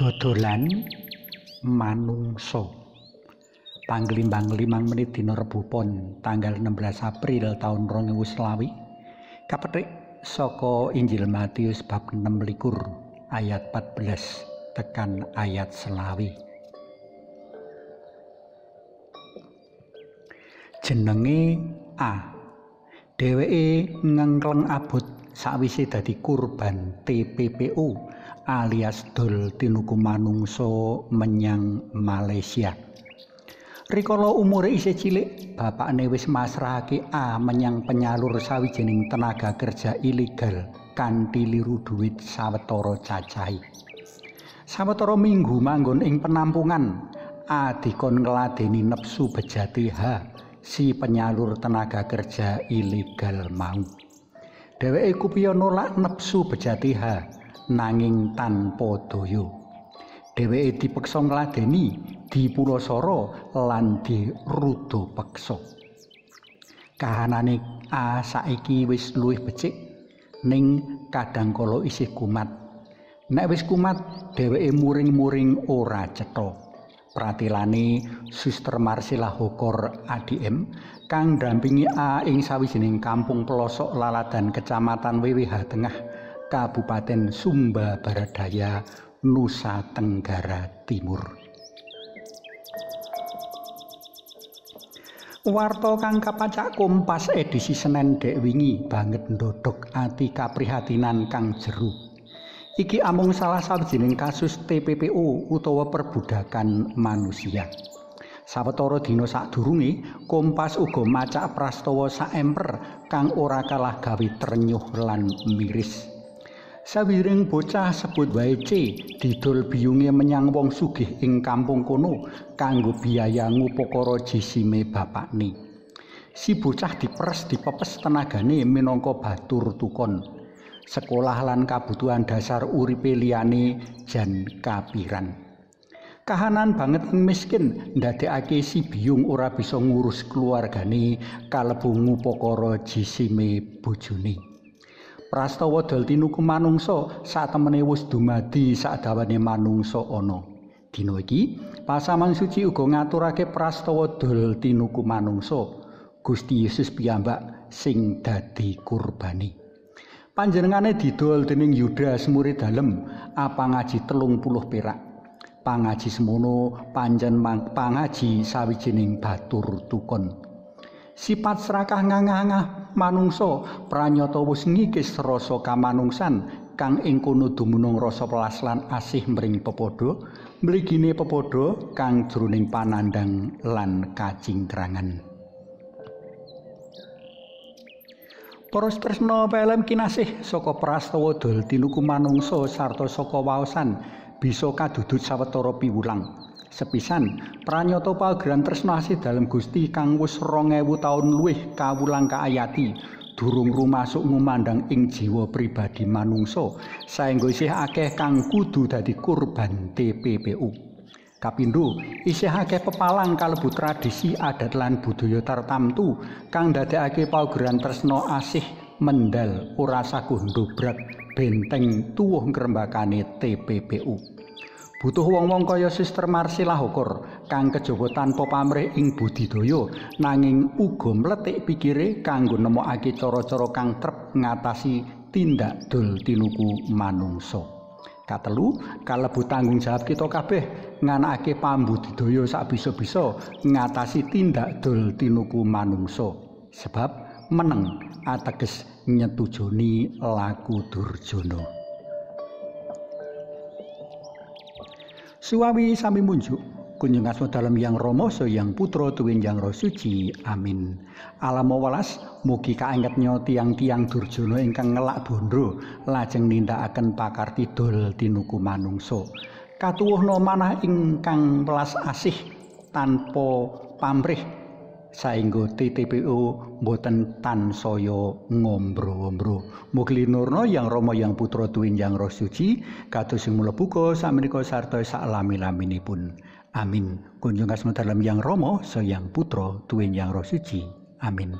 Dodolan manungsa. Panglimbang 5 menit dina Rebo Pon tanggal 16 April taun 2020 kapethik saka Injil Matius bab 26 ayat 14 tekan ayat 20. Jenenge A. Dheweke ngengkleng abot sakwise dadi kurban TPPU alias dol tinuku manungsa menyang Malaysia. Rikala umure isih cilik, bapakne wis masrahake A menyang penyalur sawijining tenaga kerja ilegal kanthi liru duit sawetara cacahe. Sawetara minggu manggon ing penampungan, A dikon ngladeni nepsu bejati H, si penyalur tenaga kerja ilegal mau. Dheweke kupiya nolak nepsu bejati H, nanging tanpa daya. Dheweke dipeksa ngladeni, dipulasara lan diruda peksa. Kahanane A saiki wis luwih becik, ning kadang kala isih kumat. Nek wis kumat, dheweke muring-muring ora cetha. Pratelane Suster Marsila Hokor ADM kang ndampingi A ing sawijining kampung pelosok Laladan Kecamatan WWH Tengah, Kabupaten Sumba Barat Daya, Nusa Tenggara Timur. Warta kang kapacak Kompas edisi Senen dek wingi banget ndodhog ati kaprihatinan kang jero. Iki amung salah sawijining kasus TPPU utawa perbudakan manusia. Sawetara dina sadurunge, Kompas uga macak prastawa saemper kang ora kalah gawe trenyuh lan miris. Sawijining bocah sebut wae C didol biyunge menyang wong sugih ing kampung kono kanggo biaya ngupakara jisime bapakne. Si bocah diperes dipepes tenagane minangka batur tukon. Sekolah lan kabutuhan dasar uripe liyane jan kapiran. Kahanan banget miskin ndadekake si biyung ora bisa ngurus keluargane kalebu ngupakara jisime bojone. Prastawa dol tinuku manungsa satemene wis dumadi sadawane manungsa ana. Dina iki pasaman suci uga ngaturake prastawa dol tinuku manungsa, Gusti Yesus piyambak sing dadi kurbane. Panjenengane didol dening Yudas murid dalem apangaji 30 perak. Pangaji semono pancen pangaji sawijining batur tukon. Sifat serakah ngangah-ngah manungsa pranyata wis ngikis rasa kamanungsan kang ing kono dumunung rasa welas lan asih mring pepadha, mligine pepadha kang jroning panandhang lan kacingkrangan. Para tresna PLM kinasih saka prastawa dol tinuku manungsa sarta saka waosan bisa kadudut sawetara piwulang. Sepisan, pranyata paugeran tresna asih dalem Gusti kang wis 2000 taun luwih kawulang kaayati durung rumasuk ngumandhang ing jiwa pribadi manungsa saengga isih akeh kang kudu dadi kurban TPPU. Kapindho, isih akeh pepalang kalebu tradisi adat lan budaya tartamtu kang ndadekake paugeran tresna asih mendal ora saguh ndobrak benteng tuwuh ngrembakane TPPU. Butuh wong-wong kaya Suster Marsila Hokor kang kejaba tanpa pamrih ing budidaya nanging uga mlethik pikire kanggo nemokake cara-cara kang trep ngatasi tindak dol tinuku manungsa. Katelu, kalebu tanggung jawab kita kabeh nganakake pambudidaya sak bisa-bisa ngatasi tindak dol tinuku manungsa. Sebab meneng ateges nyetujoni laku durjana. Suwawi sami munjuk kunjung asma dalem Yang Rama Yang Putra tuwin Yang Roh Suci. Amin. Alam welas mugi kaengetnya tiang-tiang durjana ingkang ngelak bondo lajeng nindakaken pakarti dol tinuku manungsa. Katuwuhna manah ingkang welas asih tanpa pamrih saengga TTPU mboten tansaya ngombro-ombro. Mugi linurna Yang Rama Yang Putra tuwin Yang Roh Suci kados sing mula buka sakmenika sarta saklami-laminipun. Amin. Kunjung asma dalem Yang Rama, Yang Putra, tuwin Yang Roh Suci. Amin.